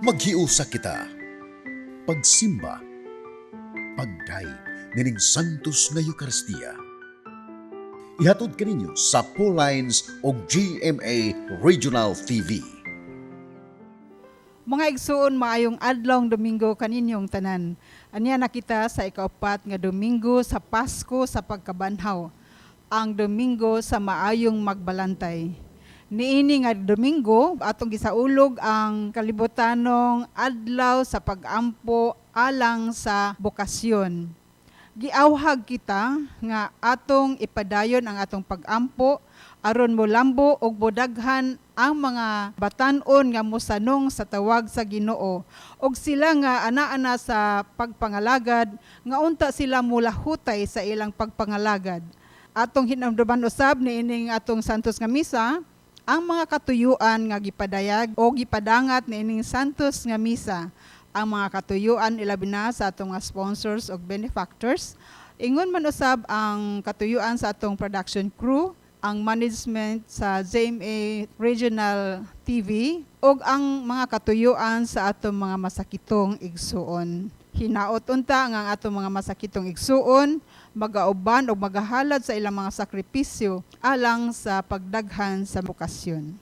Maghiusa kita. Pagsimba. Pagdayeg nining Santos nga Eukaristiya. Ihatod kaninyo sa Lines o GMA Regional TV. Mga igsuon, maayong adlong Domingo kaninyong tanan. Ania na kita sa ikaupat nga Domingo sa Pasko sa pagkabanhaw. Ang Domingo sa maayong magbalantay. Niini nga Domingo atong gisaulog ang kalibutanong adlaw sa pag-ampo alang sa bokasyon. Giawhag kita nga atong ipadayon ang atong pag-ampo aron molambo og modaghan ang mga batan-on nga mosanong sa tawag sa Ginoo og sila nga ana-ana sa pagpangalagad nga unta sila mulahutay sa ilang pagpangalagad. Atong hinumduman usab niining atong Santos nga Misa ang mga katuyuan nga gipadayag o gipadangat niining Santos nga Misa, ang mga katuyuan ilabi na sa atong mga sponsors og benefactors. Ingon man usab ang katuyuan sa atong production crew, ang management sa GMA Regional TV ug ang mga katuyuan sa atong mga masakitong igsuon. Hinaot unta nga ang atong mga masakitong igsuon magauban og magahalad sa ilang mga sakripisyo alang sa pagdaghan sa bokasyon.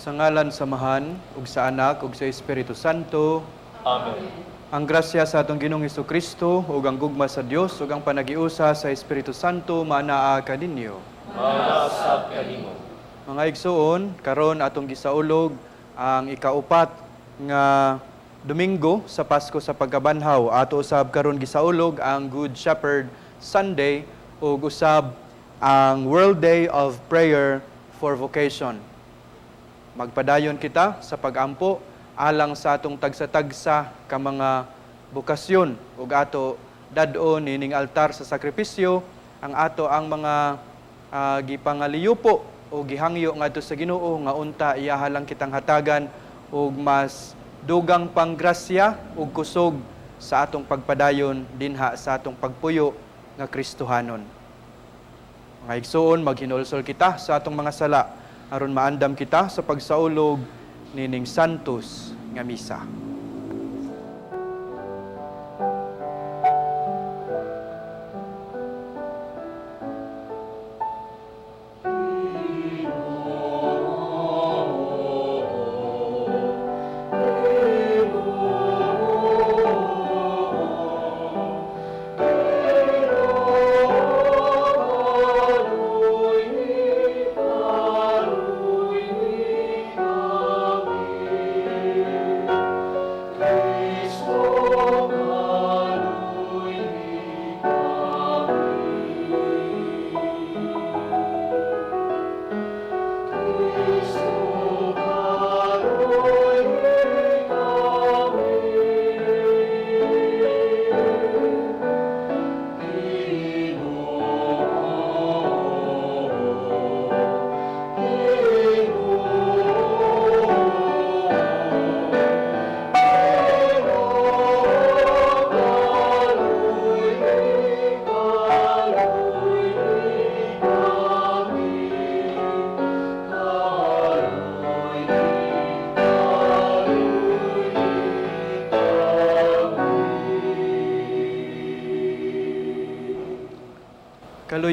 Sa ngalan sa Amahan, ug sa Anak, ug sa Espiritu Santo. Amen. Ang grasya sa atong Ginoong Kristo ug ang gugma sa Dios ug ang panagiusa sa Espiritu Santo maanaa kaninyo. Maasab kanimo. Mga igsuon, karon atong gisaulog ang ikaupat nga Domingo sa Pasko sa Pagkabanhaw. Ato usab karon gisaulog ang Good Shepherd Sunday ug usab ang World Day of Prayer for Vocation. Magpadayon kita sa pagampo alang sa atong tagsa-tagsa ka mga bokasyon ug ato dad-on nining altar sa sakripisyo ang ato ang mga gipangaliyupo o gihangyo ngadto sa Ginoo nga unta iyaha lang kitang hatagan ug mas dugang panggrasya ug kusog sa atong pagpadayon dinha sa atong pagpuyo nga Kristohanon. Mga igsuon, maghinulsol kita sa atong mga sala aron maandam kita sa pagsaulog nining Santos nga misa.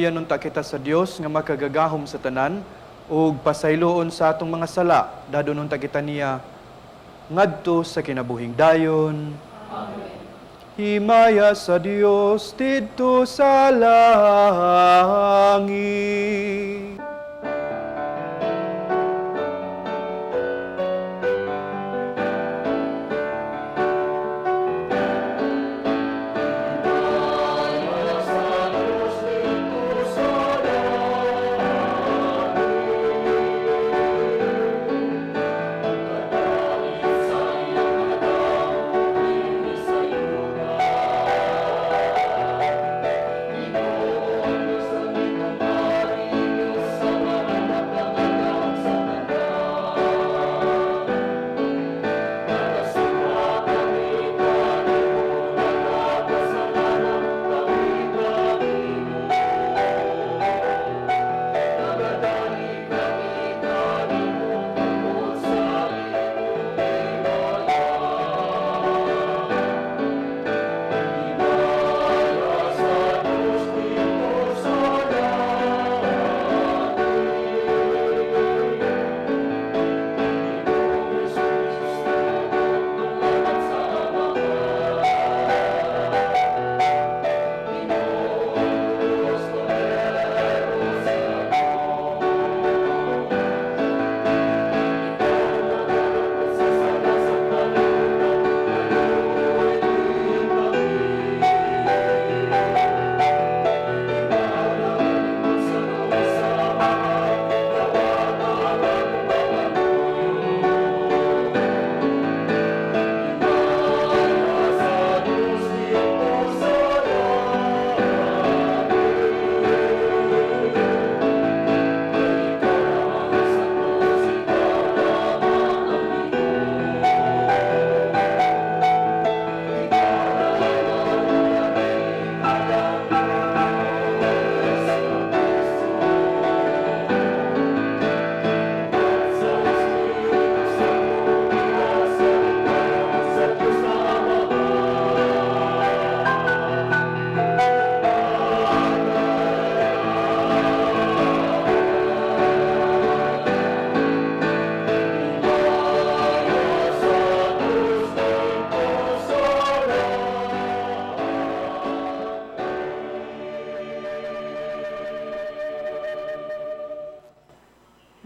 Kaluoyan unta kita sa Dios nga makagagahom sa tanan ug pasayloon sa atong mga sala, dadon unta kita niya ngadto sa kinabuhing dayon. Amen. Himaya sa Dios didto sa langit.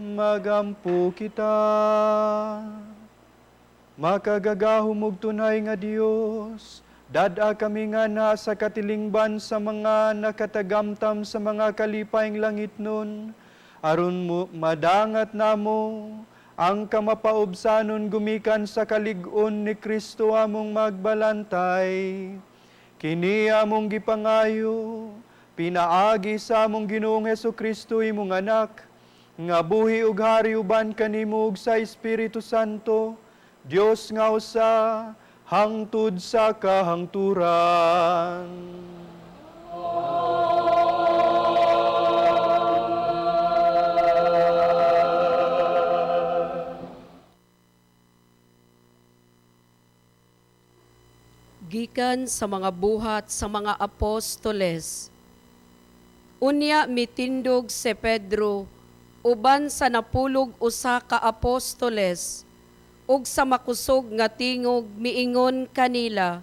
Magampo kita. Makagagahom og tunay nga Dios, dad-a kami nga nasa katilingban sa mga nakatagamtam sa mga kalipayng langit nun, aron mo madangat namo ang kamapaubsanon gumikan sa kalig-on ni Kristo among magbalantay. Kini among gipangayo, pinaagi sa among Ginoong Hesukristo imong anak, nga buhi ug hari uban kanimo ug sa Espiritu Santo, Dios nga usa, hangtod sa kahangturan. Gikan sa mga buhat sa mga apostoles. Unya mitindog si Pedro uban sa 11 ka apostoles ug sa makusog nga tingog miingon kanila,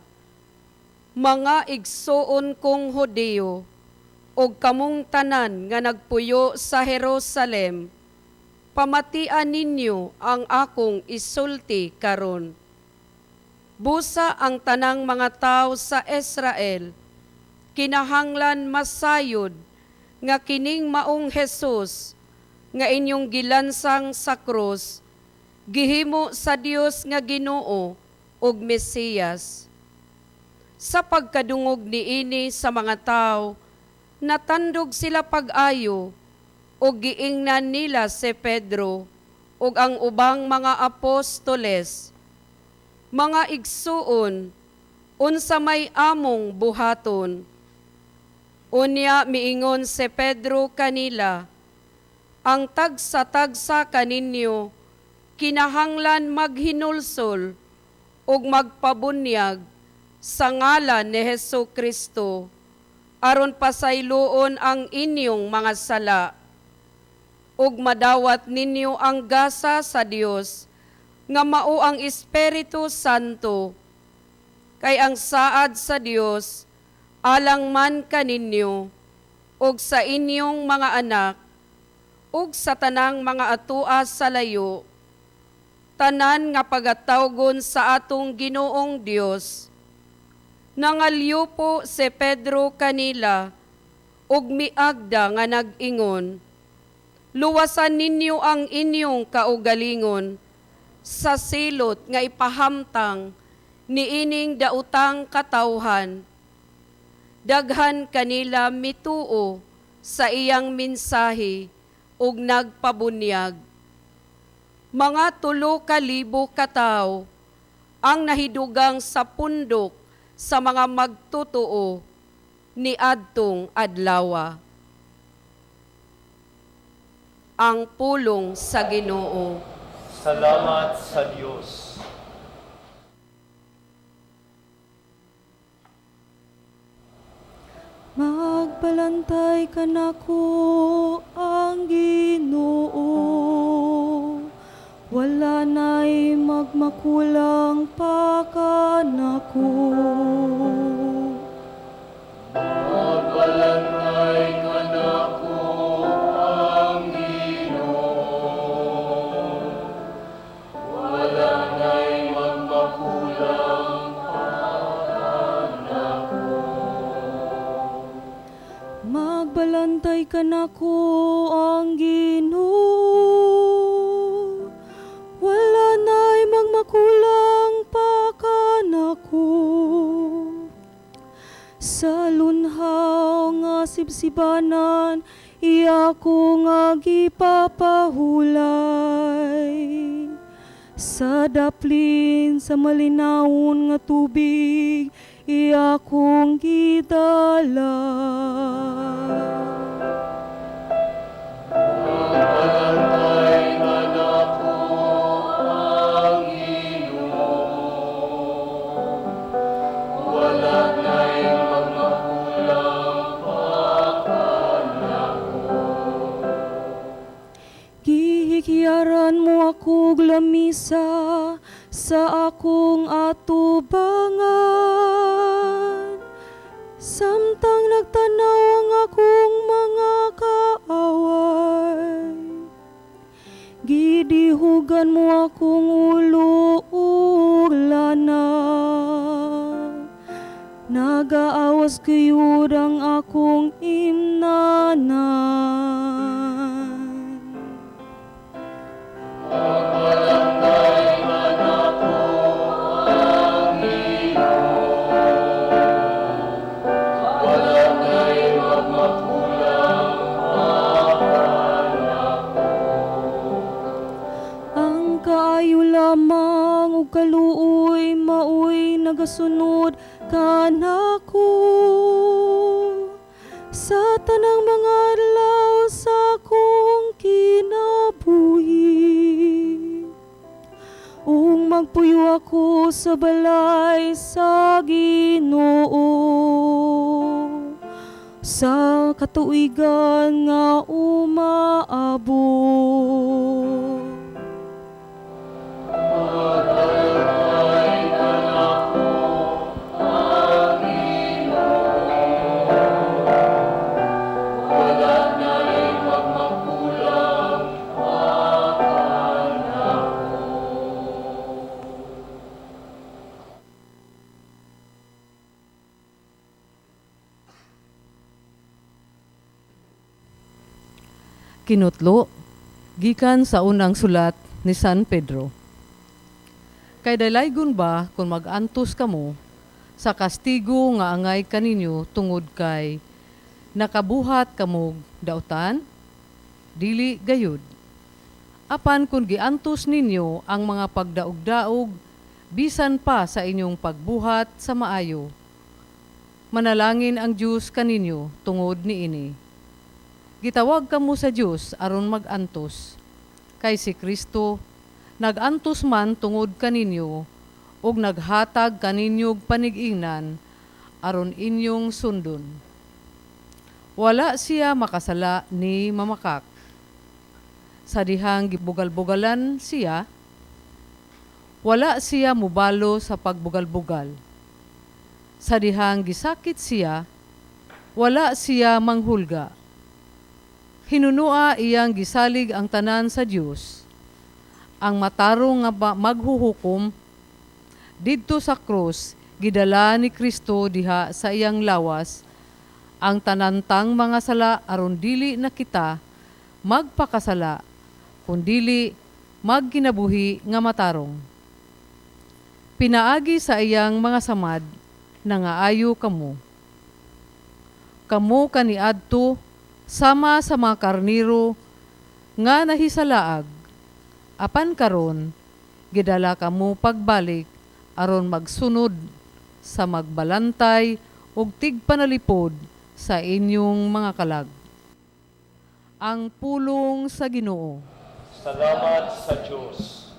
"Mga igsuon kong Hudiyo ug kamong tanan nga nagpuyo sa Jerusalem, pamatian ninyo ang akong isulti karon. Busa ang tanang mga tao sa Israel kinahanglan masayod nga kining maong Jesus nga inyong gilansang sa krus, gihimo sa Dios nga Ginoo ug Mesiyas." Sa pagkadungog niini sa mga tao, natandog sila pag-ayo ug giingnan nila si Pedro ug ang ubang mga apostoles, "Mga igsuon, unsa may among buhaton?" Unya miingon si Pedro kanila, "Ang tagsa-tagsa kaninyo kinahanglan maghinulsol ug magpabunyag sa ngalan ni Hesu Kristo Aron pasayloon ang inyong mga sala ug madawat ninyo ang gasa sa Dios nga mao ang Espiritu Santo, kay ang saad sa Dios alang man kaninyo ug sa inyong mga anak ug sa tanang mga atua sa layo, tanan nga pagatawgon sa atong Ginoong Dios. Nangalyupo si Pedro kanila ug miagda nga nag-ingon, "Luwasan ninyo ang inyong kaugalingon sa silot nga ipahamtang niining daotang katawhan." Daghan kanila mituo sa iyang mensahe ug nagpabunyag. Mga 3,000 ka tawo ang nahidugang sa pundok sa mga magtotoo niadtong adlawa. Ang pulong sa Ginoo. Salamat sa Dios. Magbalantay kanako ang Ginoo. Wala na'y magmakulang pa kanako. Magbalantay kanako ang Ginoo. Wala na'y magmakulang kanako. Magbalantay kanako ang Ginoo. Wala na'y magmakulang pa kanako. Sa lunhaw nga sibsibanan, iya ko nga gipapahulay. Sa daplin sa malinawon nga tubig, iya kong gidala. Magbalantay kanako ang Ginoo. Wala na'y magmakulang pa kanako. Gihikyaran mo akog lamisa sa akong atubangan, samtang nagtanaw ang akong mga kaaway. Gidihugan mo akong ulo ug lana. Nagaawas gayud ang akong imnanan. Magbalantay kanako ang Ginoo. Wala na'y magmakulang pa kanako. Ang kaayo lamang ug kaluoy maoy nagasunod kanako sa tanang mga adlaw sa akong kinabuhi. Ug magpuyo ako sa balay sa Ginoo sa katuigan nga umaabot. Magbalantay kanako ang Ginoo. Wala na'y magmakulang pa kanako. Kinutlo, gikan sa unang sulat ni San Pedro. Kay dalaygon ba kung mag-antos kamo sa kastigo nga angay kaninyo tungod kay nakabuhat kamog dautan? Dili gayud. Apan kung giantos ninyo ang mga pagdaog-daog bisan pa sa inyong pagbuhat sa maayo, manalangin ang Dios kaninyo tungod niini. Gitawag kamo sa Dios aron mag-antos. Kay si Kristo nag-antos man tungod kaninyo ug naghatag kaninyog panig-ingnan aron inyong sundon. Wala siya makasala ni mamakak. Sa dihang gibugal-bugalan siya, wala siya mubalo sa pagbugal-bugal. Sa dihang gisakit siya, wala siya manghulga. Hinunua iyang gisalig ang tanan sa Dios. Ang matarong nga maghuhukom didto sa krus, gidala ni Kristo diha sa iyang lawas ang tanantang mga sala aron dili na kita magpakasala kundili magkinabuhi nga matarong. Pinaagi sa iyang mga samad nangaayo kamo. Kamo kaniadto sama sa mga karniro nga nahisalaag. Apan karon gidala kamo pagbalik aron magsunod sa magbalantay ug tigpanalipod sa inyong mga kalag. Ang pulong sa Ginoo. Salamat sa Diyos.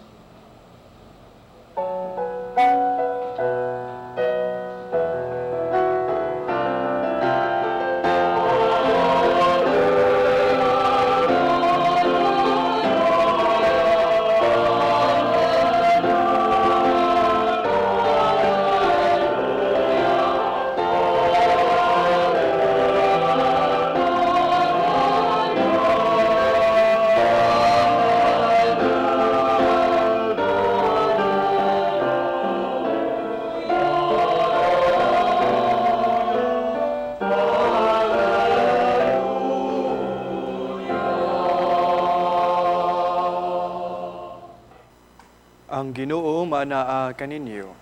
Ang Ginoo maanaa kaninyo.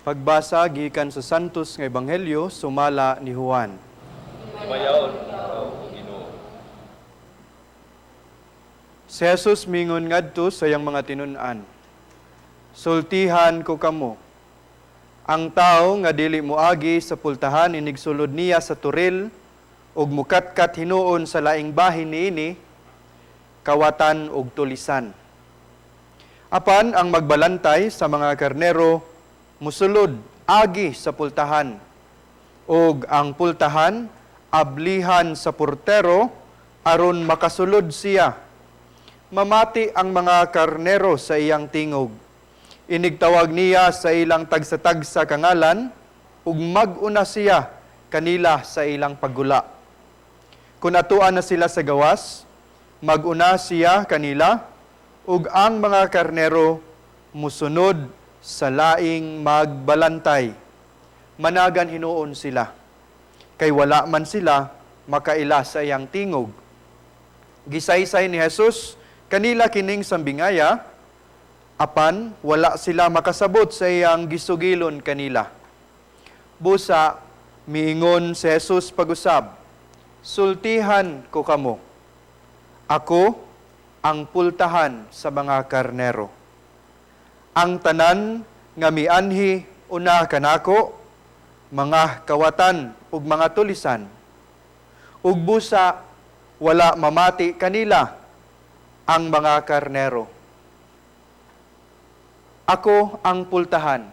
Pagbasa gikan sa Santos nga Ebanghelyo sumala ni Juan. Himayaon ikaw, O Ginoo. Si Jesus mingon ngadto sa iyang mga tinun-an. Sultihan ko kamo. Ang tao nga dili moagi sa pultahan inigsulod niya sa turil ug mukatkat hinuon sa laing bahin niini kawatan og tulisan. Apan ang magbalantay sa mga karnero musulod agi sa pultahan ug ang pultahan ablihan sa portero aron makasulod siya. Mamati ang mga karnero sa iyang tingog. Inigtawag niya sa ilang tagsa-tagsa kangalan ug mag-una siya kanila sa ilang paggula. Kung atuan na sila sa gawas, mag-una siya kanila ug ang mga karnero musunod sa laing magbalantay. Managan hinuon sila, kay wala man sila makaila sa iyang tingog. Gisaysay ni Jesus kanila kining sambingaya, apan wala sila makasabot sa iyang gisugilon kanila. Busa miingon si Jesus pag-usab, sultihan ko kamo. Ako ang pultahan sa mga karnero. Ang tanan nga mianhi una kanako, mga kawatan ug mga tulisan. Ug busa wala mamati kanila ang mga karnero. Ako ang pultahan.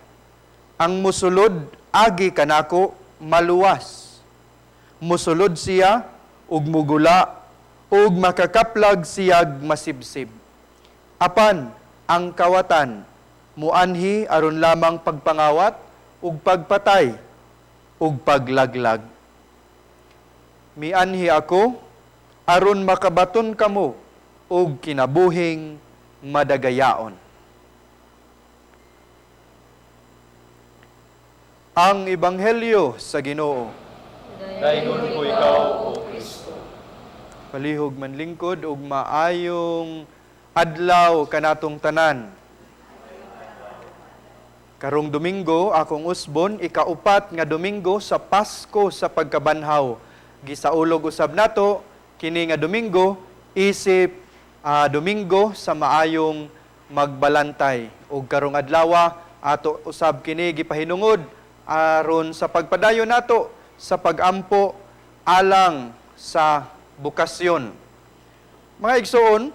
Ang musulod agi kanako maluwas. Musulod siya ug mugula ug makakaplag siyag masibsib. Apan ang kawatan muanhi aron lamang pagpangawat ug pagpatay ug paglaglag. Mianhi ako aron makabaton kamo og kinabuhing madagayaon. Ang Ebanghelyo sa Ginoo. Daigon ko ikaw, O Kristo. Palihog manlingkod ug maayong adlaw kanatong tanan. Karong Domingo, akong usbon, ikaupat nga Domingo sa Pasko sa pagkabanhaw. Gisaulog usab nato kini nga Domingo isip Domingo sa maayong magbalantay. Ug karong adlaw ato usab kini gipahinungod aron sa pagpadayon nato sa pagampo alang sa bukasyon. Mga igsoon,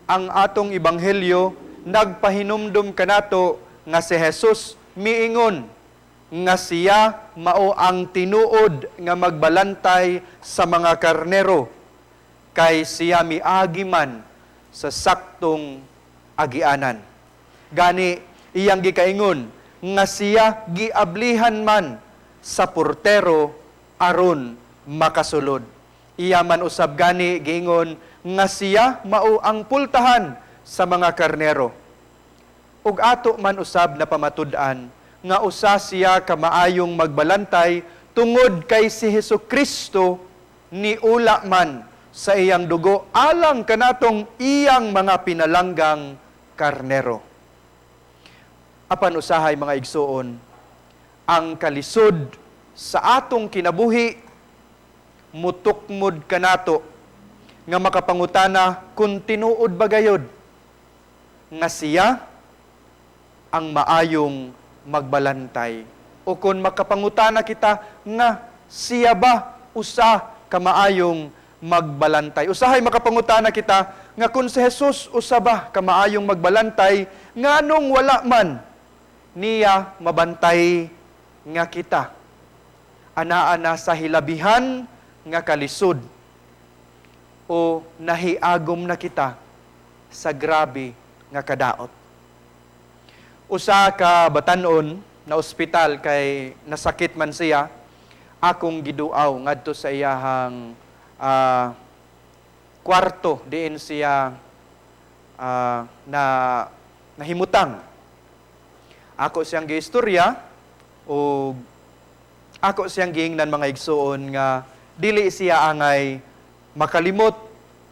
ang atong ebanghelyo nagpahinumdum kanato nga si Jesus miingon, nga siya mao ang tinuod nga magbalantay sa mga karnero kay siya miagi man sa saktong agianan. Gani iyang gikaingon nga siya giablihan man sa portero aron makasulod. Iya man usab gani giingon nga siya mao ang pultahan sa mga karnero. Ug ato man usab na pamatud-an nga usa siya ka maayong magbalantay tungod kay si Hesus Kristo niula man sa iyang dugo alang kanatong iyang mga pinalanggang karnero. Apan usahay, mga igsuon, ang kalisod sa atong kinabuhi mutukmod kanato nga makapangutana kung tinuod ba gayod nga siya ang maayong magbalantay o kung makapangutana kita nga siya ba usa ka maayong magbalantay. Usahay makapangutana kita nga kung si Jesus usa ba ka maayong magbalantay, nganong wala man niya mabantay nga kita anaa na sa hilabihan nga kalisod o nahiagom na kita sa grabe nga kadaot? Usa ka batanon na ospital kay nasakit man siya, akong giduaw ngadto sa iyahang kwarto diin siya na nahimutang. Ako siyang giistorya ug ako siyang giingnan, mga igsuon, nga dili siya angay makalimot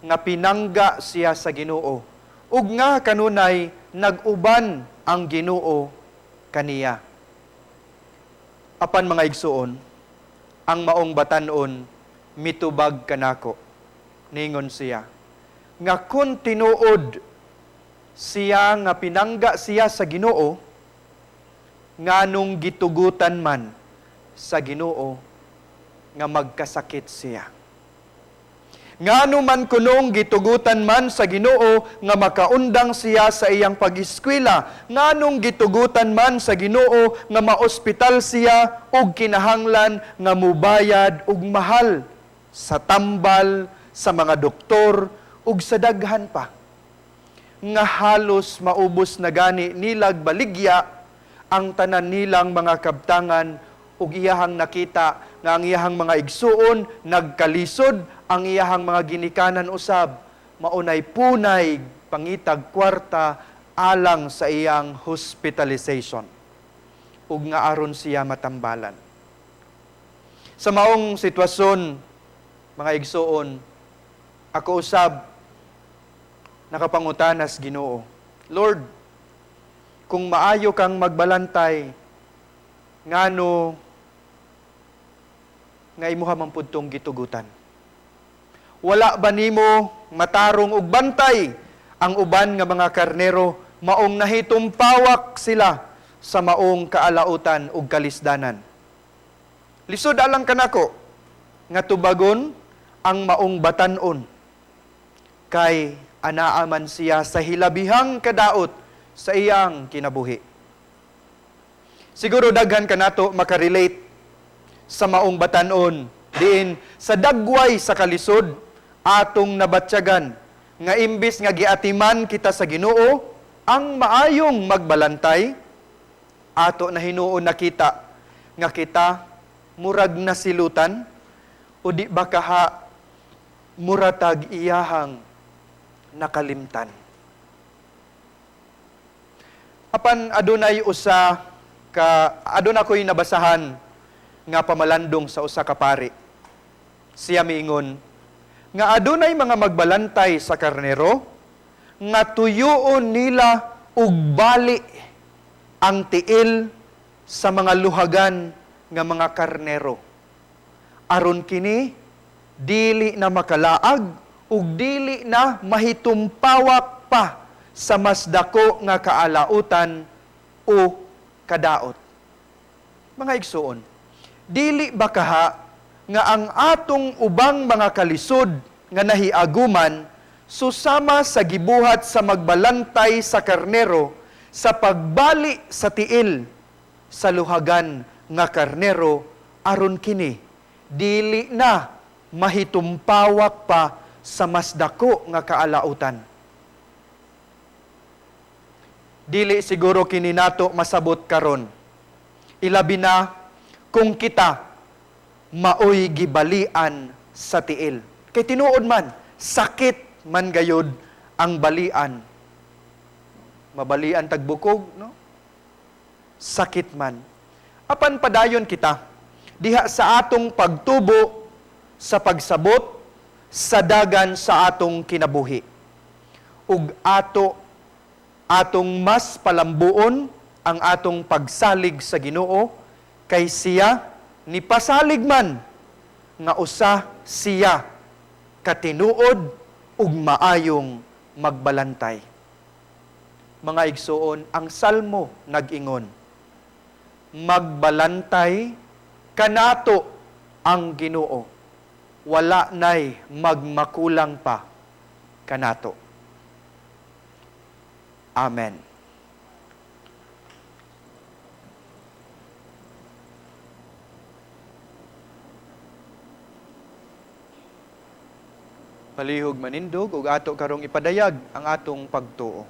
nga pinangga siya sa Ginoo ug nga kanunay nag-uban ang Ginoo kaniya. Apan, mga igsuon, ang maong batanon mitubag kanako. Ningon siya nga kung tinuod siya nga pinangga siya sa Ginoo, nganong gitugutan man sa Ginoo nga magkasakit siya? Ngano man kunong gitugutan man sa Ginoo nga makaundang siya sa iyang pag-eskwela? Nganong gitugutan man sa Ginoo nga maospital siya ug kinahanglan nga mubayad og mahal sa tambal sa mga doktor ug sa daghan pa? Nga halos maubos na gani nilag baligya ang tanan nilang mga kabtangan ug iyahang nakita nga ang iyahang mga igsuon nagkalisod, ang iyahang mga ginikanan usab maunay punay pangitag kwarta alang sa iyang hospitalization ug nga aron siya matambalan. Sa maong sitwasyon, mga igsuon, ako usab nakapangutanas Ginoo. "Lord, kung maayo kang magbalantay, ngano nga imuha man pud tong gitugutan? Wala ba nimo matarong og bantay ang uban nga mga karnero maong nahitumpawak sila sa maong kaalautan ug kalisdanan?" Lisod alang kanako nga tubagon ang maong batanon kay anaa man siya sa hilabihang kadaot sa iyang kinabuhi. Siguro daghan kanato makarelate sa maong batanon diin sa dagway sa kalisod atong nabatyagan nga imbis nga giatiman kita sa Ginoo ang maayong magbalantay, ato na hinuon nakita nga kita murag nasilutan o di ba kaha muratag iyahang nakalimtan. Apan adunay usa ka aduna ko'y nabasahan nga pamalandong sa usa ka pari. Siya miingon nga adunay mga magbalantay sa karnero nga tuyuon nila og bali ang tiil sa mga luhagan nga mga karnero aron kini dili na makalaag ug dili na mahitumpawak pa sa mas dako nga kaalautan o kadaot. Mga igsuon, dili ba kaha nga ang atong ubang mga kalisod nga nahiaguman susama sa gibuhat sa magbalantay sa karnero sa pagbali sa tiil sa luhagan nga karnero aron kini dili na mahitumpawak pa sa mas dako nga kaalautan. Dili siguro kini nato masabot karon. Ilabi na kung kita maoy gibalian sa tiil. Kay tinuod man, sakit man gayod ang balian. Mabalian tagbukog, no? Sakit man. Apan padayon kita diha sa atong pagtubo sa pagsabot sa dagan sa atong kinabuhi. Ug atong mas palambuon ang atong pagsalig sa Ginoo kay siya nipasalig man nga usa siya katinuod ug maayong magbalantay. Mga igsuon, ang Salmo nag-ingon, magbalantay kanato ang Ginoo, wala nay magmakulang pa kanato. Amen. Palihog manindog ug ato karong ipadayag ang atong pagtuo.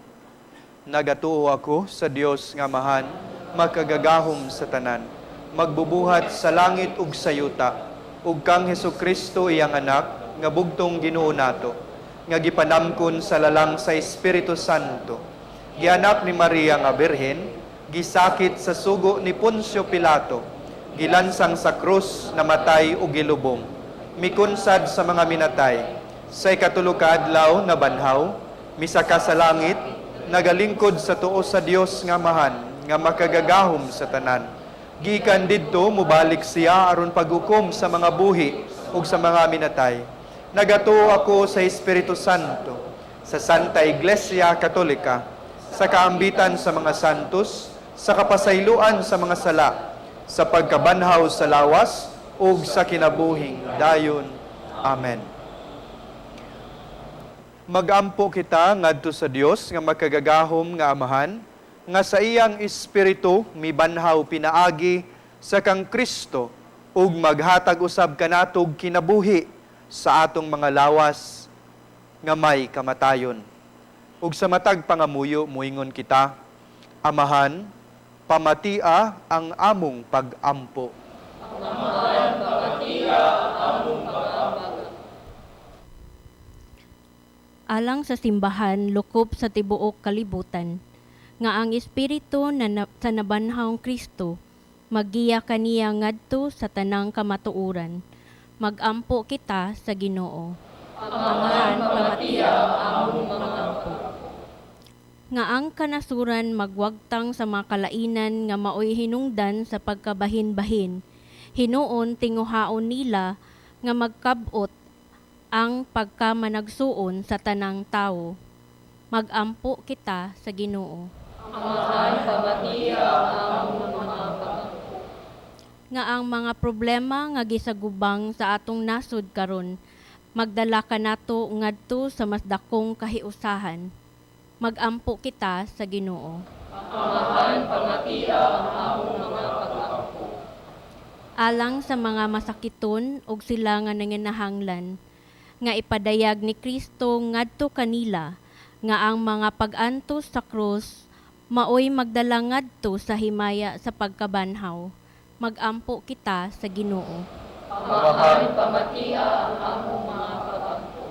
Nagatuo ako sa Dios nga Amahan, makagagahom sa tanan, magbubuhat sa langit ug sa yuta, ug kang Hesukristo iyang anak, nga bugtong Ginoo nato, nga gipanamkon sa lalang sa Espiritu Santo, gianak ni Maria nga Birhen, gisakit sa sugo ni Poncio Pilato, gilansang sa krus, namatay ug gilubong, mikunsad sa mga minatay, sa ikatulo ka adlaw nabanhaw, misaka sa langit, nagalingkod sa tuo sa Dios nga Amahan, nga makagagahom sa tanan. Gikan didto mobalik siya aron paghukom sa mga buhi ug sa mga minatay. Nagatuo ako sa Espiritu Santo, sa Santa Iglesia Katolika, sa kaambitan sa mga santos, sa kapasayloan sa mga sala, sa pagkabanhaw sa lawas ug sa kinabuhing dayon. Amen. Magampo kita ngadto sa Dios nga makagagahom nga Amahan, nga sa iyang espiritu mibanhaw pinaagi sa kang Kristo ug maghatag usab kanatog kinabuhi sa atong mga lawas nga may kamatayon. Ug sa matag pangamuyo moingon kita, Amahan, pamatia ang among pag-ampo. Amahan, pamatia ang among pag-ampo. Alang sa simbahan lukop sa tibuok kalibutan, nga ang espiritu na sa nabanhawng Kristo maggiya kaniya ngadto sa tanang kamatuoran. Magampo kita sa Ginoo. Amahan, pamatia ang among pag-ampo. Nga ang kanasuran magwagtang sa mga kalainan nga maoy hinungdan sa pagkabahin-bahin. Hinuon tinguhaon nila nga magkab-ot ang pagkamanagsuon sa tanang tawo. Magampo kita sa Ginoo. Amahan, pamatia ang among mga pag-ampo. Nga ang mga problema nga gisagubang sa atong nasod karon magdala kanato ngadto sa mas dakong kahiusahan. Magampo kita sa Ginoo. Amahan, pamatia ang among mga pag-ampo. Alang sa mga masakiton ug sila nga nanginahanglan, nga ipadayag ni Kristo ngadto kanila nga ang mga pag-antos sa krus maoy magdala ngadto sa himaya sa pagkabanhaw. Magampo kita sa Ginoo. Amahan, pamatia ang among mga pag-ampo.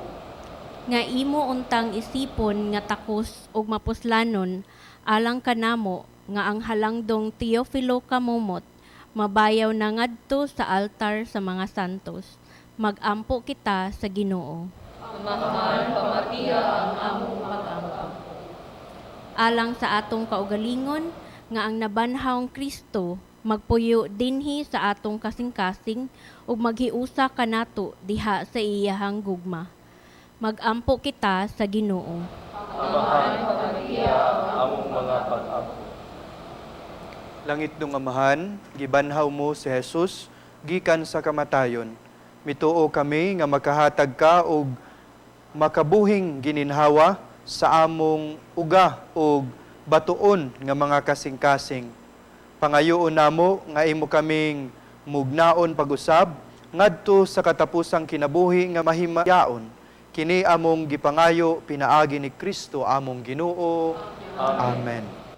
Nga imo untang isipon nga takos ug mapuslanon alang kanamo nga ang halangdong Teofilo Camomot mabayaw na ngadto sa altar sa mga santos. Magampo kita sa Ginoo. Amahan, pamatia ang among pag-ampo. Alang sa atong kaugalingon nga ang nabanhawng Kristo magpuyo dinhi sa atong kasing-kasing ug maghiusa kanato diha sa iyahang gugma. Magampo kita sa Ginoo. Amahan, pamatia ang among mga pag-ampo. Langit nung Amahan, gibanhaw mo si Jesus gikan sa kamatayon. Mituo kami nga makahatag ka og makabuhing gininhawa sa among uga og batuon nga mga kasing-kasing. Pangayoon namo nga imo kaming mugnaon pag-usab ngadto sa katapusang kinabuhi nga mahimayaon. Kini among gipangayo pinaagi ni Kristo among Ginoo. Amen.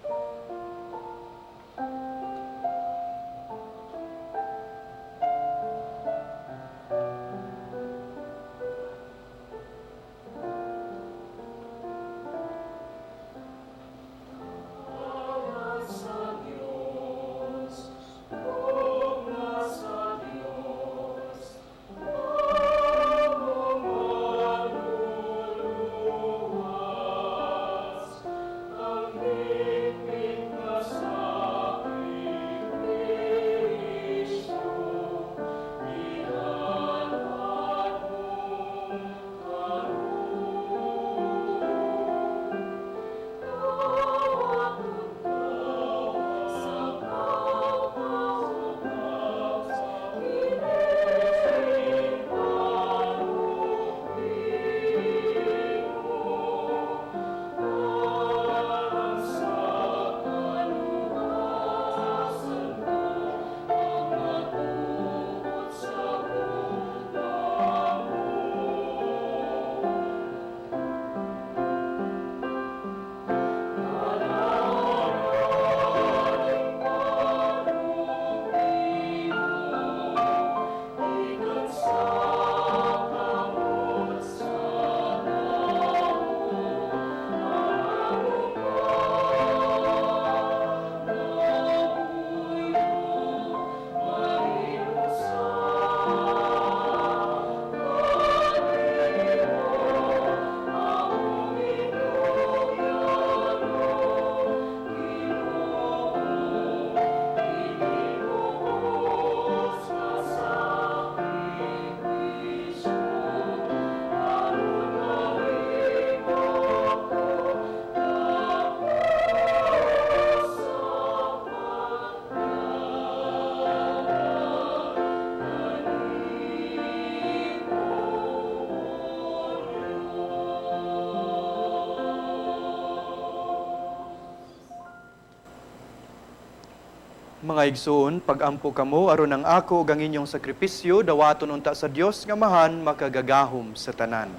Mga igsoon, pag-ampo kamo aron ang ako ug ang inyong sakripisyo dawaton unta sa Dios nga mahan makagagahom sa tanan.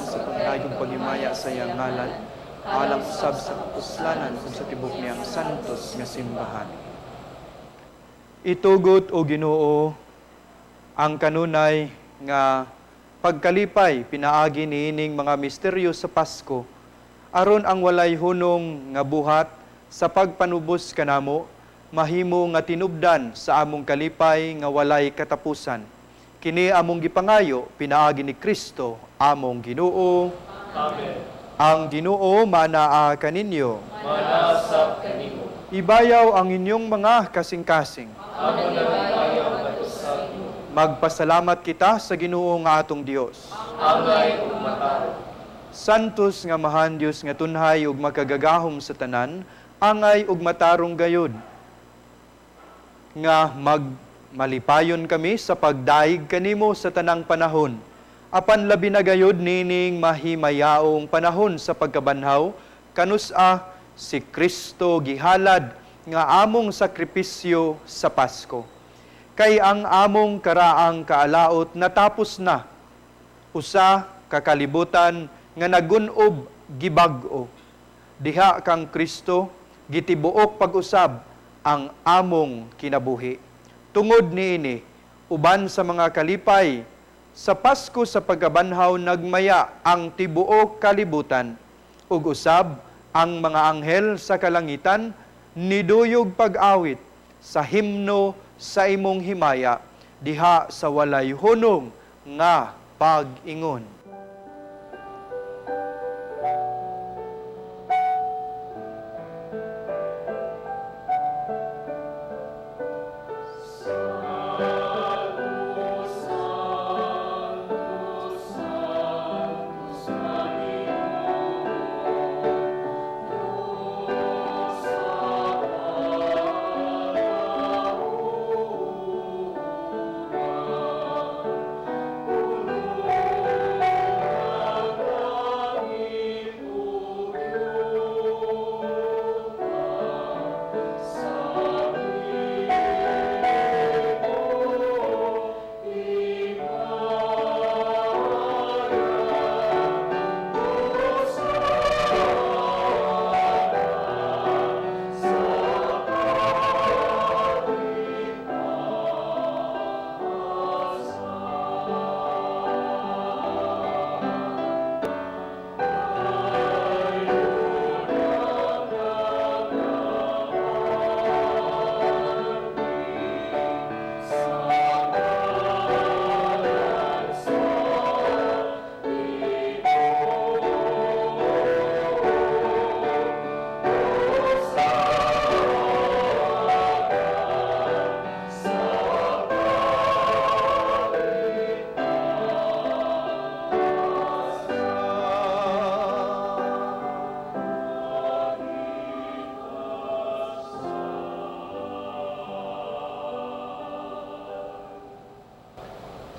Sa pagdayong paghimaya sa iyang ngalan, alang usab sa kapuslanan ug sa tibok niyang santos nga simbahan. Itugot o Ginoo ang kanunay nga pagkalipay pinaagi niining mga misteryo sa Pasko aron ang walay hunong nga buhat sa pagpanubos kanamo mahimo nga tinubdan sa among kalipay nga walay katapusan. Kini among gipangayo pinaagi ni Kristo among Ginoo. Amen. Ang Ginoo manaa kaninyo. Manasap kanimo. Ibayaw ang inyong mga kasing-kasing. Amo na ibayaw ngadto sa Ginoo. Magpasalamat kita sa Ginoo nga atong Dios. Angay ug matarong. Santos nga mahan Dios nga tunhay ug makagagahom sa tanan, angay ug matarong gayud. Nga magmalipayon kami sa pagdaig kanimo sa tanang panahon. Apan labi na gayud nining mahimayaong panahon sa pagkabanhaw, kanus-a si Kristo gihalad nga among sakripisyo sa Pasko. Kay ang among karaang kaalaot natapos na, usa ka kalibutan nga nagun-ob gibag-o. Diha kang Kristo gitibuok pag-usab ang among kinabuhi. Tungod niini, uban sa mga kalipay, sa Pasko sa pagkabanhaw nagmaya ang tibuok kalibutan, ug usab ang mga anghel sa kalangitan niduyog pag-awit sa himno sa imong himaya diha sa walay hunong nga pag-ingon. Amen.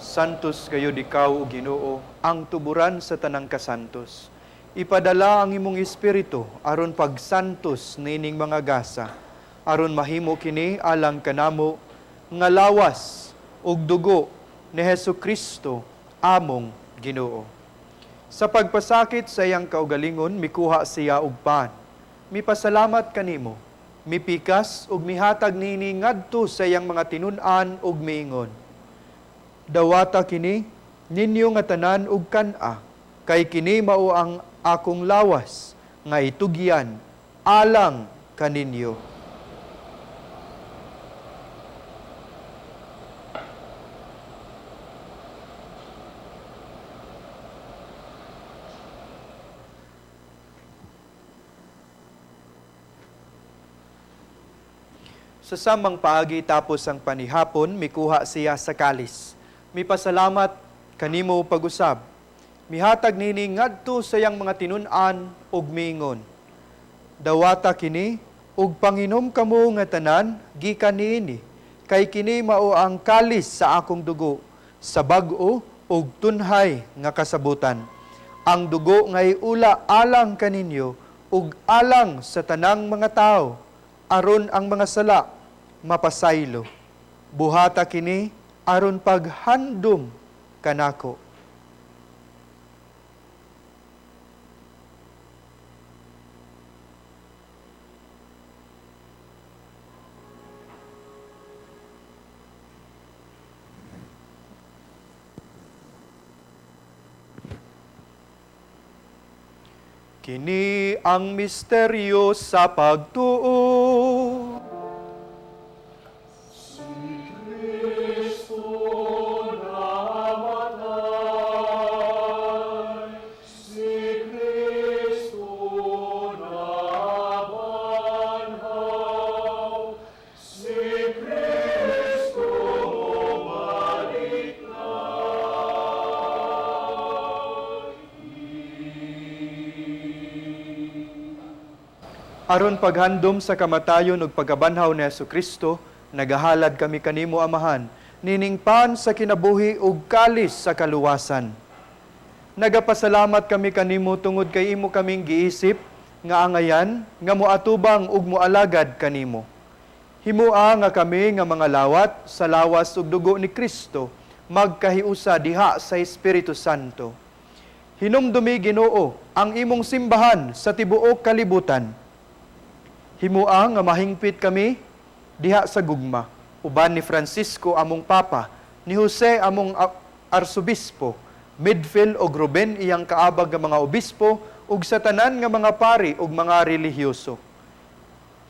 Santos gayud ikaw, o Ginoo, ang tuburan sa tanang kasantos. Ipadala ang imong espiritu aron pagsantos nining mga gasa, aron mahimo kini alang kanamo nga lawas ug dugo ni Hesus Kristo among Ginoo. Sa pagpasakit sa iyang kaugalingon, mikuha siya og pan. Mipasalamat kanimo, mipikas ug mihatag nini ngadto sa iyang mga tinun-an ug miingon: "Dawata kini ninyo nga tanan ug kan-a, kay kini mao ang akong lawas nga itugyan alang kaninyo." Sa samang paagi tapos ang panihapon, mikuha siya sa kalis. Mipasalamat kanimo pag-usab. Mihatag nini ngadto sa iyang mga tinun-an ug miingon: "Dawata kini ug panginom kamo nga tanan gikan niini, kay kini mao ang kalis sa akong dugo sa bag-o ug tunhay nga kasabutan. Ang dugo nga iula alang kaninyo ug alang sa tanang mga tawo aron ang mga sala mapasaylo. Buhata kini aron paghandom kanako." Kini ang misteryo sa pagtuo. Aron paghandom sa kamatayon ug pagkabanhaw ni Kristo, nagahalad kami kanimo, Amahan, nining pan sa kinabuhi ug kalis sa kaluwasan. Nagapasalamat kami kanimo tungod kay imo kaming giisip nga angayan nga moatubang ug moalagad kanimo. Himua nga kami nga mga lawat sa lawas ug dugo ni Kristo magkahiusa diha sa Espiritu Santo. Hinumdumi, Ginoo, ang imong simbahan sa tibuok kalibutan. Himua nga mahingpit kami diha sa gugma, uban ni Francisco among Papa, ni Jose among Arsobispo, Midfield og Ruben iyang kaabag nga mga obispo, ug sa tanan nga mga pari ug mga relihiyoso.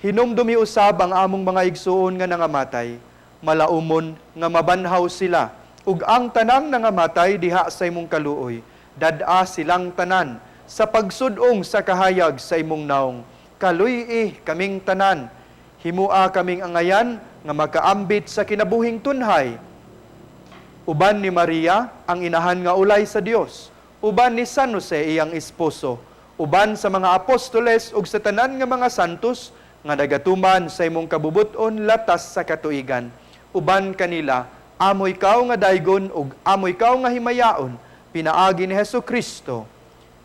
Hinumdumi usab ang among mga igsuon nga nangamatay, malaumon nga mabanhaw sila, ug ang tanang nangamatay diha sa imong kaluoy, dad-a silang tanan sa pagsud-ong sa kahayag sa imong naong. Kaluy-i kaming tanan, himua kaming angayan nga makaambit sa kinabuhing tunhay. Uban ni Maria, ang inahan nga ulay sa Dios, uban ni San Jose iyang esposo, uban sa mga apostoles ug sa tanan nga mga santos nga nagatuman sa imong kabubut-on latas sa katuigan. Uban kanila, amo ikaw nga daygon ug amo ikaw nga himayaon, pinaagi ni Hesus Kristo,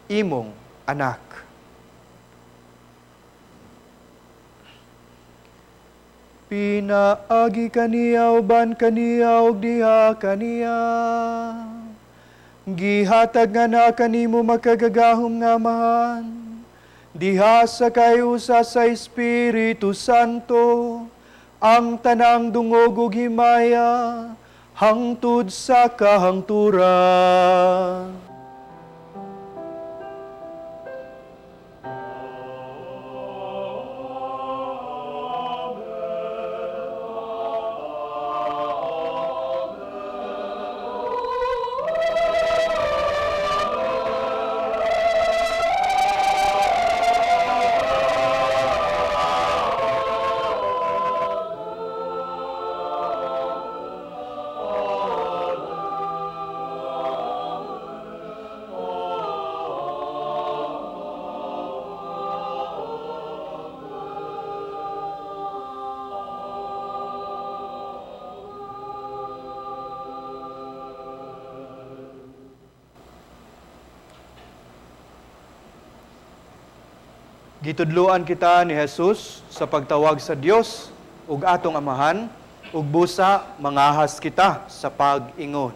imong anak. Pinaagi kaniya, uban kaniya, ug diha kaniya, gihatag nga na kanimo makagagahom nga Amahan, diha sa kayusa sa Espiritu Santo, ang tanang dungog ug himaya, hangtod sa kahangturan. Gitudloan kita ni Jesus sa pagtawag sa Dios ug atong Amahan ug busa mangahas kita sa pag-ingon.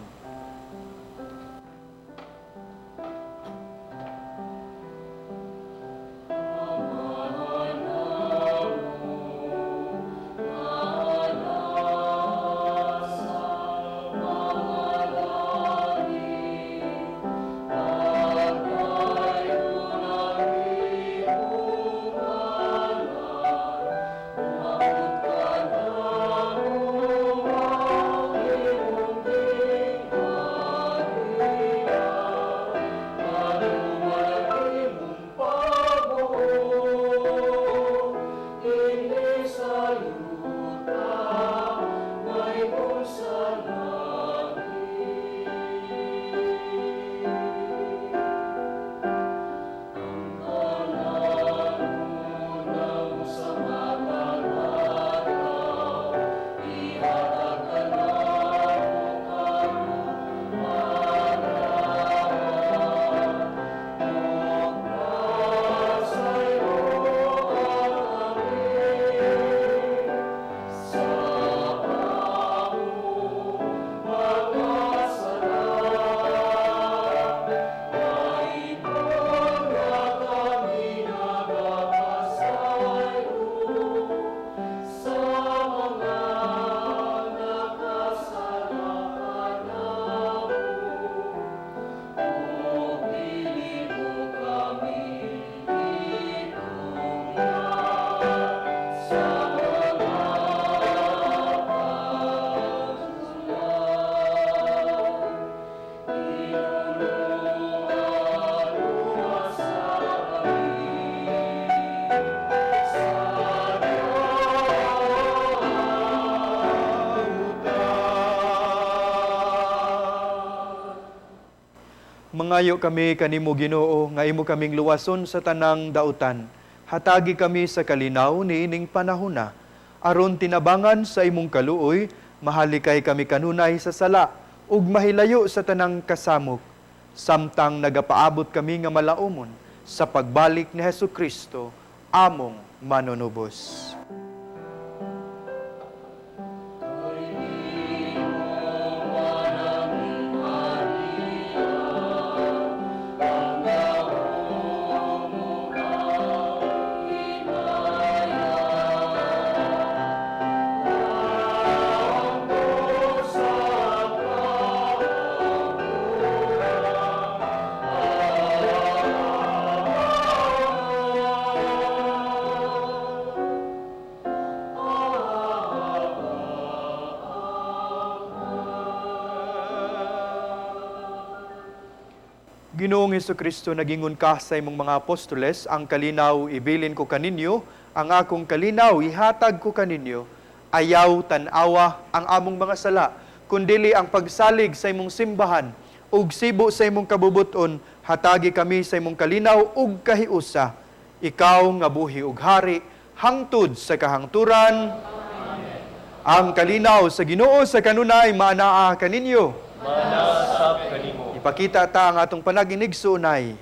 Mangayo kami kanimo Ginoo nga imo kaming luwason sa tanang dautan. Hatagi kami sa kalinaw niining panahona. Aron tinabangan sa imong kaluoy, mahalikay kami kanunay sa sala ug mahilayo sa tanang kasamok. Samtang nagapaabot kami nga malaumon sa pagbalik ni Hesus Kristo, among manunubos. Ginoong Kristo, nagingon ka sa imong mga apostoles, ang kalinaw ibilin ko kaninyo, ang akong kalinaw ihatag ko kaninyo. Ayaw tan-awa ang among mga sala, kundili ang pagsalig sa imong simbahan, ug sibo sa imong kabubuton, hatagi kami sa imong kalinaw ug kahiusa. Ikaw nga buhi ug hari, hangtod sa kahangturan. Amen. Ang kalinaw sa Ginoo sa kanunay maanaa kaninyo. Ipakita ta ang atong panaginig suunay.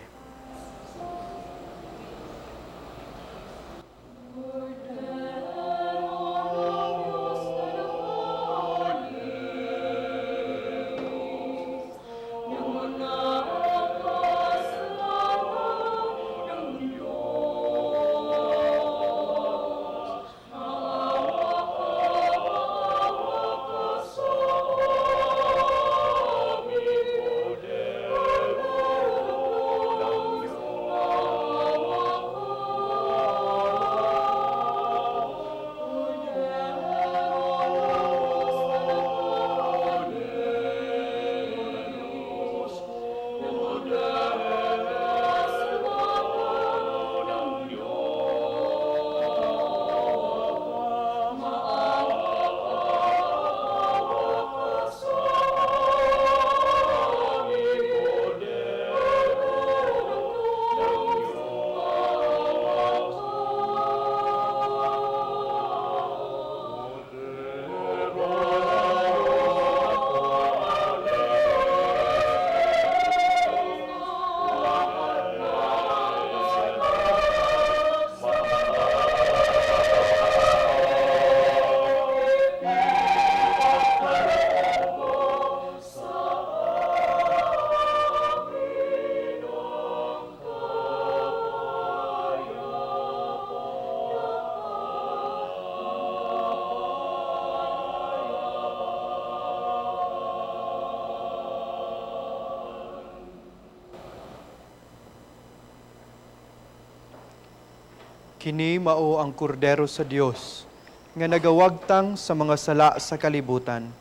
Kini mao ang kordero sa Dios nga nagawagtang sa mga sala sa kalibutan.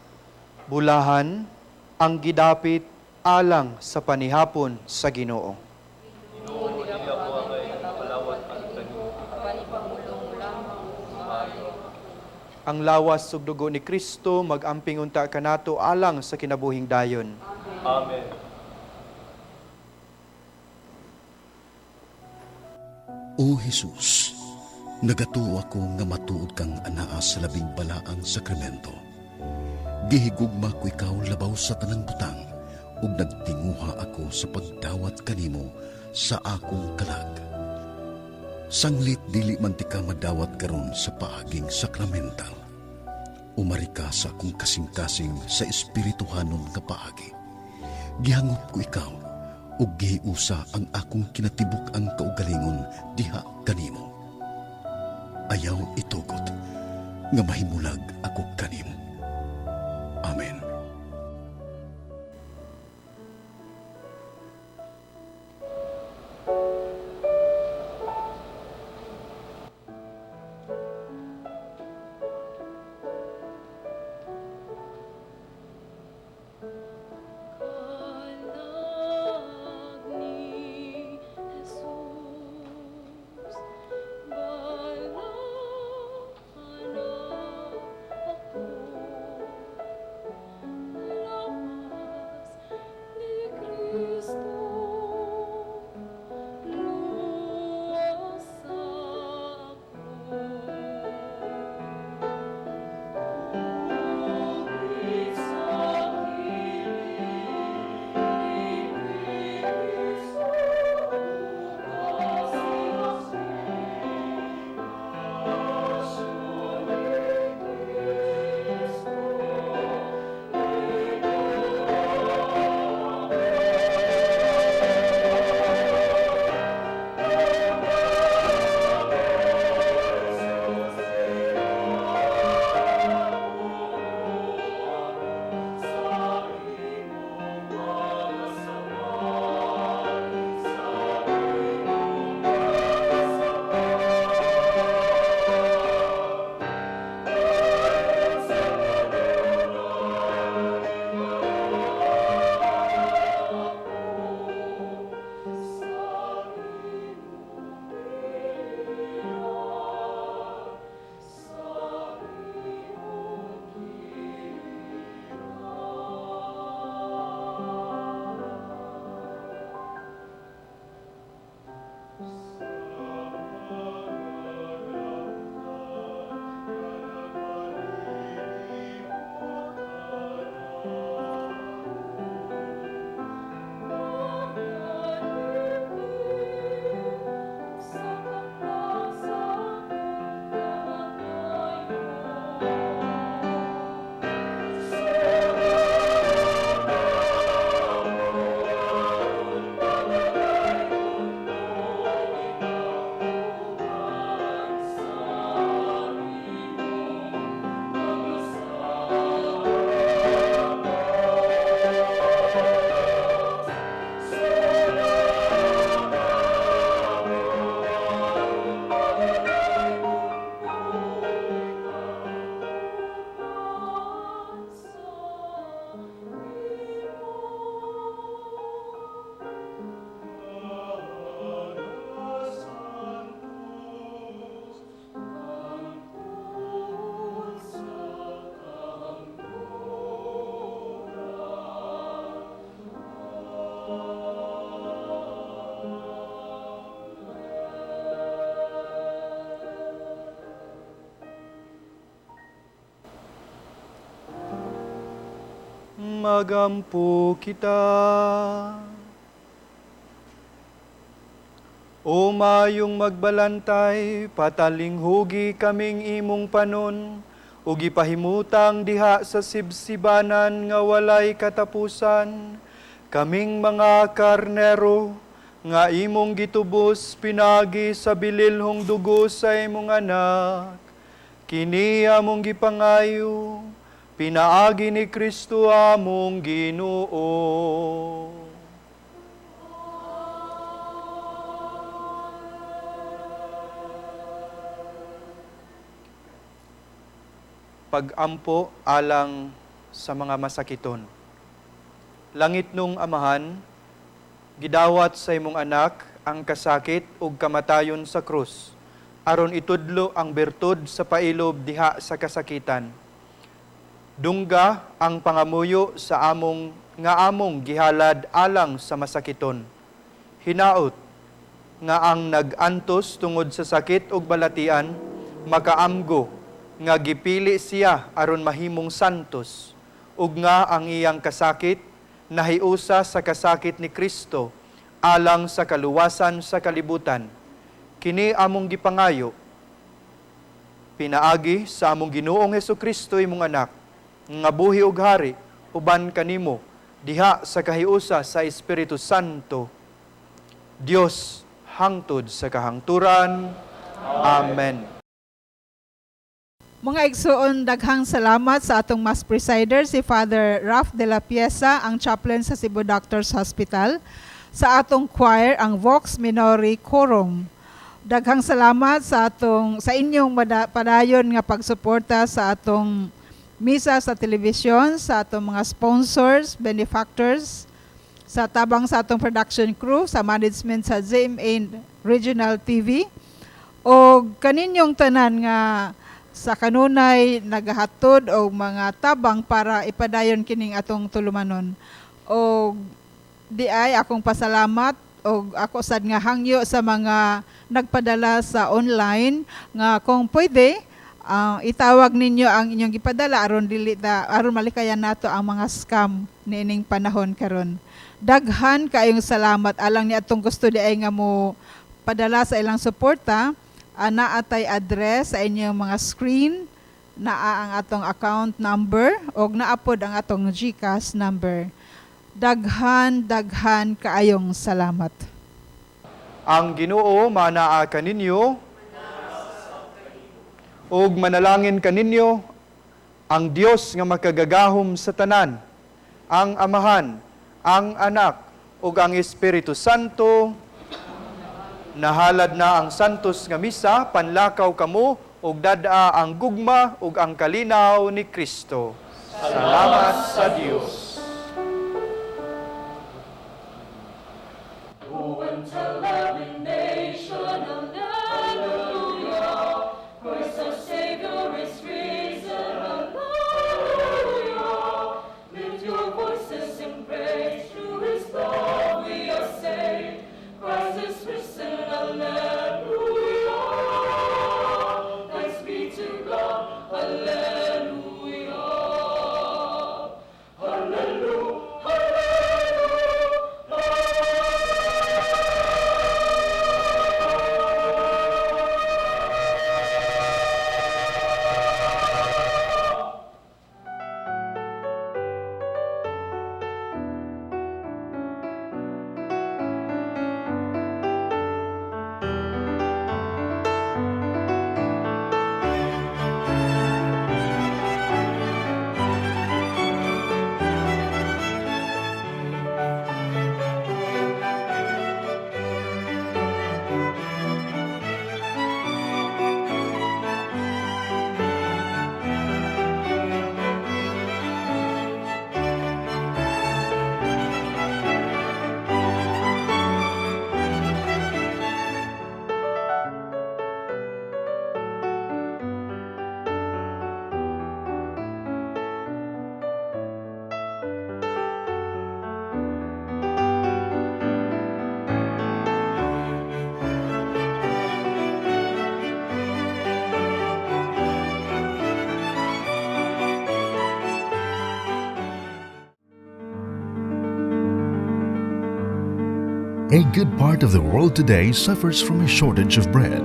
Bulahan ang gidapit alang sa panihapon sa Ginoo. Ang lawas ug dugo ni Kristo magamping unta kanato alang sa kinabuhing dayon. Amen. O Jesus, nagatuo ako nga matuod kang anaa sa labing balaang sakramento. Gihigugma ko ikaw labaw sa tanang butang ug nagtinguha ako sa pagdawat kanimo sa akong kalag. Sanglit dili man tika madawat karon sa paaging sakramental. Umari ka sa akong kasing-kasing sa espirituhanon nga paagi. Gihangop ko ikaw ug gihiusa ang akong kinatibuk-ang kaugalingon diha kanimo. Ayaw itugot nga mahimulag ako kanimo. Amen. Kalag ni Jesus, balakana ako. Lawas ni Kristo, luwasa ako. Bukid sa Magampo kita. O mayong magbalantay, patalinghugi kaming imong panon, ug ipahimutang diha sa sibsibanan nga walay katapusan, kaming mga karnero, nga imong gitubos pinagi sa bililhong dugo sa imong anak. Kini among gipangayo, pinaagi ni Kristo among Ginoo. Pag-ampo alang sa mga masakiton. Langitnong Amahan, gidawat sa imong anak ang kasakit ug kamatayon sa krus, aron itudlo ang bertud sa pailob diha sa kasakitan. Dungga ang pangamuyo sa among nga among gihalad alang sa masakiton. Hinaot nga ang nag-antos tungod sa sakit ug balatian makaamgo nga gipili siya aron mahimong santos ug nga ang iyang kasakit nahiusa sa kasakit ni Kristo alang sa kaluwasan sa kalibutan. Kini among gipangayo pinaagi sa among Ginoong Hesukristo, imong anak, nga buhi ug hari uban kanimo diha sa kahiusa sa Espiritu Santo, Dios, hangtod sa kahangturan. Amen. Mga igsuon, daghang salamat sa atong mass presider, si Father Ralph de la Pieza, ang chaplain sa Cebu Doctors Hospital, sa atong choir, ang Vox Minori Chorum. Daghang salamat sa inyong padayon nga pagsuporta sa atong misa sa telebisyon, sa atong mga sponsors, benefactors, sa tabang sa atong production crew, sa management sa GMA Regional TV, o kaninyong tanan nga sa kanunay nagahatod og mga tabang para ipadayon kining atong tulumanon. Og di ay akong pasalamat og ako sad nga hangyo sa mga nagpadala sa online nga kung pwede itawag ninyo ang inyong gipadala aron dili ta aron malikayan nato ang mga scam niining panahon karon. Daghan kaayong salamat alang ni atong gusto di ay nga mo padala sa ilang suporta. Naa tay address sa inyong mga screen, naa ang atong account number og naa pod ang atong GCash number. Daghan daghan kaayong salamat. Ang Ginoo manaa kaninyo ug manalangin kaninyo ang Dios nga makagagahom sa tanan, ang Amahan, ang Anak ug ang Espiritu Santo. Nahalad na ang Santos nga Misa, panlakaw kamo ug dad-a ang gugma ug ang kalinaw ni Kristo. Salamat sa Dios. Oh, and tell every nation, hallelujah, Christ our Savior is risen, hallelujah. Lift your voices in praise, through his love we are saved. Christ is risen, hallelujah. Thanks be to God, hallelujah. Hallelujah, hallelujah. A good part of the world today suffers from a shortage of bread.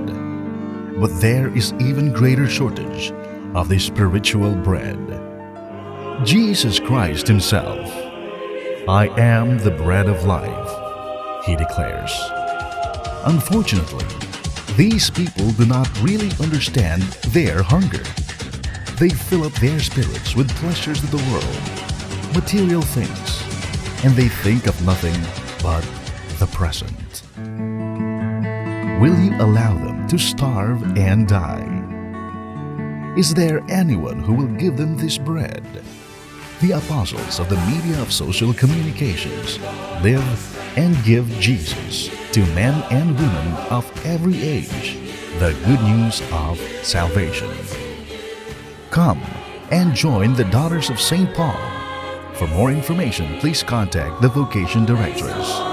But there is even greater shortage of the spiritual bread. Jesus Christ Himself. "I am the bread of life," He declares. Unfortunately, these people do not really understand their hunger. They fill up their spirits with pleasures of the world, material things, and they think of nothing but the present. Will you allow them to starve and die? Is there anyone who will give them this bread? The apostles of the media of social communications live and give Jesus to men and women of every age the good news of salvation. Come and join the Daughters of St. Paul. For more information, please contact the Vocation Directress.